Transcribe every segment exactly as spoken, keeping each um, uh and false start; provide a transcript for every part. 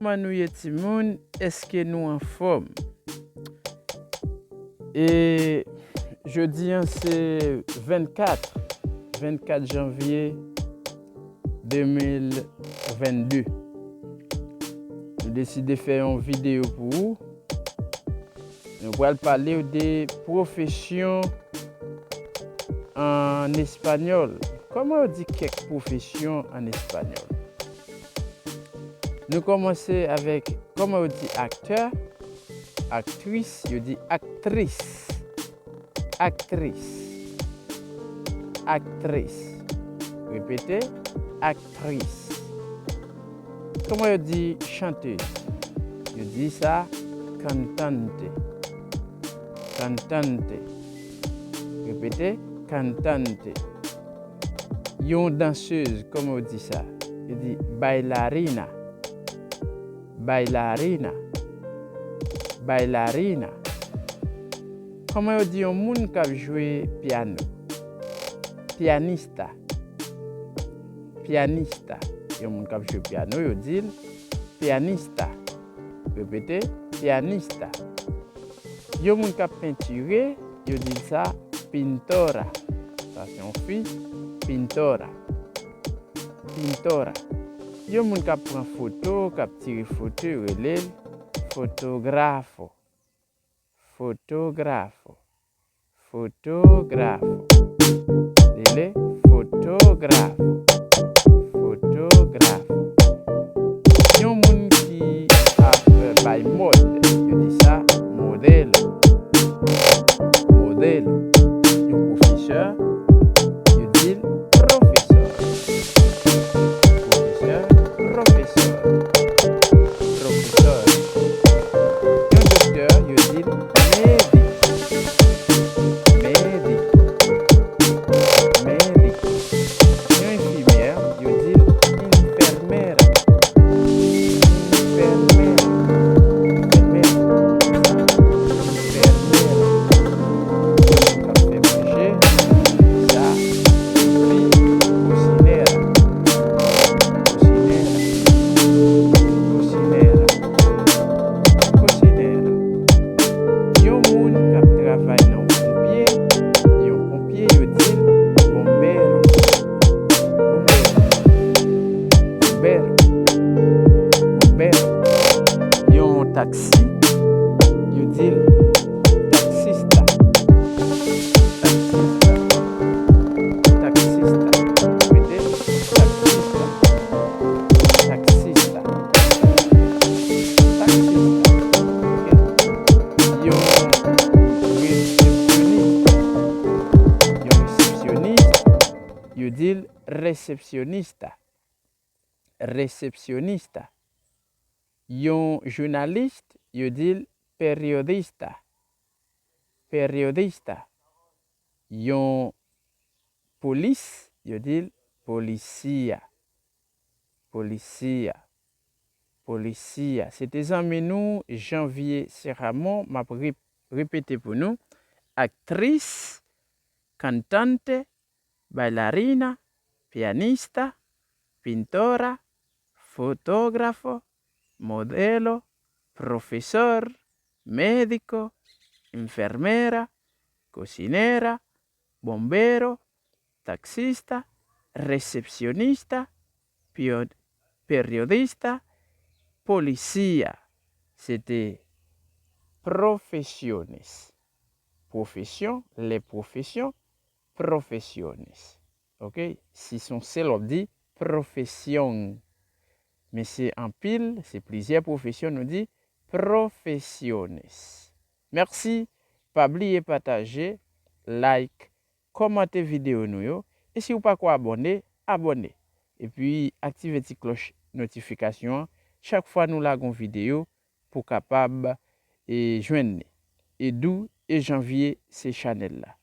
Kòman nou ye timoun? Èske nou anfòm? E jodi an se vennkat, vennkat janvye de mil vennde. Nou deside fè yon videyo pou ou. Nou pral pale w de pwofesyon an espanyòl. Kòman yo di kèk pwofesyon an espanyòl? Nou kòmanse avèk kòman yo di aktè, aktris, yo di aktris. Aktris. Aktris. Repete, aktris. Kòman yo di chantez? Yo di sa cantante. Cantante. Repete, cantante. Yon dansez, kòman yo di sa? Yo di bailarina. Bailarina. Bailarina. Kòman yo di yon moun k ap jwe pyano? Pianista. Pianista. Yon moun k ap jwe pyano, yo di l pianista. Repete, pianista. Yon moun k ap pentire, yo di l sa pintora. Sa se yon fi, pintora. Pintora. Yon moun k ap pran foto, k ap tire foto, yo rele l fotografo. Fotografo. Fotografo. Rele fotografo. Fotografo. Yon moun ki ap bay mòd, yo di sa modelo. Modelo. Yon pwofesè, yo di l pwofesè. Pwofesè, pwofesè. Pwofesè. Yon doktè, yo di l mediko. Mediko. Mediko. Yon enfimyè, yo di l enfermera. Enfermera. Enfermera. Enfermera. Moun k ap fè manje, sa, epi kosinera. Kosinera. Kosinera. Kosinera. Yon moun k ap travay nan yon ponpye, yon ponpye, yo di l bombero. Bombero. Bombero. Bombero. Yon taksi, yo di l taksista. Taksista. Taksista. Repete, taksista. Taksista. Taksista. Ok. Yon resepsyonis. Yon resepsyonis, yo di l resepsyonista. Resepsyonista. Yon jounalis, yo di l peryodista. Peryodista. Yon polis, yo di l polisia. Polisia. Polisia. Se te zanmi nou, Janvier Seramon, m ap rep-, repete pou nou. Aktris, cantante, bailarina, pianista, pintora, fotógrafo, modelo, profesor, médico, enfermera, cocinera, bombero, taksista, resepsyonista, pio-, peryodista, polisya. Se te profesiones. Profession, les professions, profesiones. Ok? Si se yon sèl, w ap di profesyon. Men se anpil, se plizyè pwofesyon, nou di profesiones. Mèsi. Pa bliye pataje, like, kòmante videyo nou yo. E si w pa ko abòne, abòne. Epi aktive ti klòch notifikasyon an. Chak fwa nou lage yon videyo, pou w kapab, e, jwenn li. Edou e Janvier se chanèl la.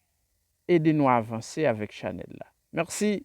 Ede nou avanse avèk chanèl la. Mèsi.